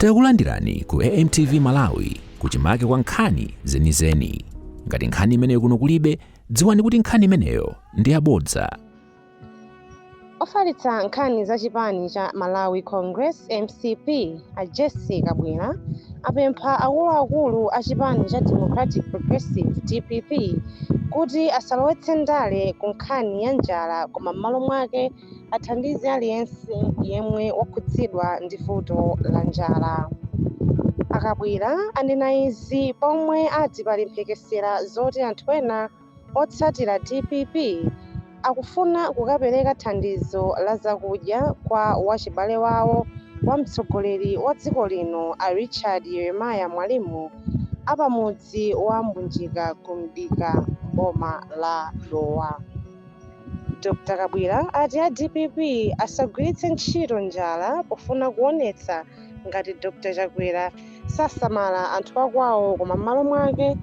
Takulandirani ku AMTV Malawi, kuchimake kwa nkhani zenizeni. Ngati nkhani imeneyo kuno kulibe, dziwani kuti nkhani imeneyo ndi yabodza. Ofalitsa nkhani za chipani cha Malawi Congress, MCP, a Jessie Kabwila apempha akuluakulu a chipani cha Democratic Progressive, DPP, kuti asalowetse ndale ku nkhani ya njala, koma m'malo mwake athandize aliyense yemwe wakhudzidwa ndi vuto la njala. A Kabwila anena izi pomwe ati pali mphekesera zoti anthu ena otsatira DPP akufuna kukapereka thandizo la zakudya kwa wachibale wawo wa mtsogoleri wa dziko lino, a Richard Yeremiah Mwalimu, apamudzi wa Mbunjika ku Mdika, boma la Dowa. Dr Kabwila ati a DPP asagwiritse ntchito njala pofuna kuonetsa ngati Dr Chakwera sasamala anthu akwawo, koma m'malo mwake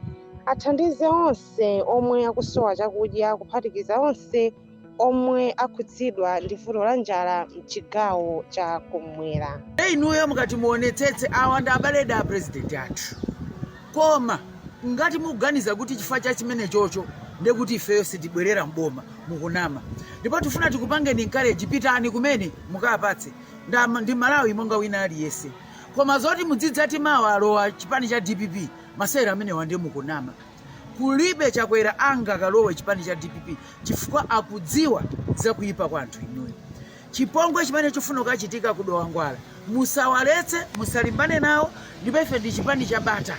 athandize onse omwe akusowa chakudya, kuphatikiza onse omwe akhudzidwa ndi vuto la njala mchigawo cha kumwera. Inuyo mukati muonetsetse, awa ndi abale a president athu, koma ngati mukuganiza kuti chifukwa cha chimene chocho ndekuti ifeyo sitibwerera mboma, mukunama. Ndipo tifuna tikupangeni encourage, pitani kumene mukapatse, ndi Malawi monga wina aliyense. Koma zoti mudzidzati mawa alowa chipani cha DPP, masewera amenewa ndiye mukunama. Kulibe Chakwera angakalowe chipani cha DPP chifukwa akudziwa zakuyipa kwa anthu inuyo. Chipongwe chimene chifuna kukachitika ku Dowangwala musawaletse, musalimbane nawo. Ndipo ife ndi chipani cha bata,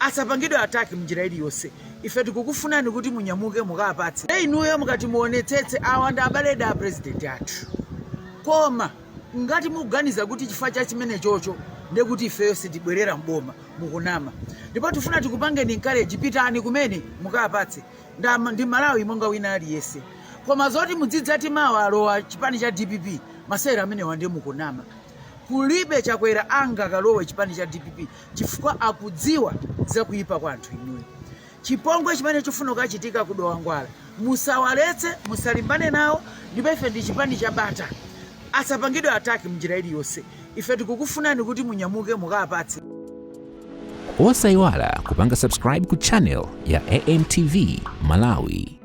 asapangidwe attack mnjira iliyonse. Ife tikukufunani kuti munyamuke mukapatse. Inuyo mukati muonetsetse, awa ndi abale a president athu, koma ngati mukuganiza kuti chifukwa cha chimene chocho ndekuti ifeyo sitibwerera mboma, mukunama. Ndipo tifuna tikupangeni encourage, pitani kumene mukapatse, ndi Malawi monga wina aliyense. Koma zoti mudzidzati mawa alowa chipani cha DPP, masewera amenewa ndiye mukunama. Kulibe Chakwera angakalowe chipani cha DPP chifukwa akudziwa zakuyipa kwa anthu inuyo. Chipongwe chimene chifuna kukachitika ku Dowangwala musawaletse, musalimbane nawo. Ndipo ife ndi chipani cha bata, asapangidwe attack mnjira iliyonse. Ife tikukufunani kuti munyamuke mukapatse. Osayiwala kupanga subscribe ku channel ya AMTV Malawi.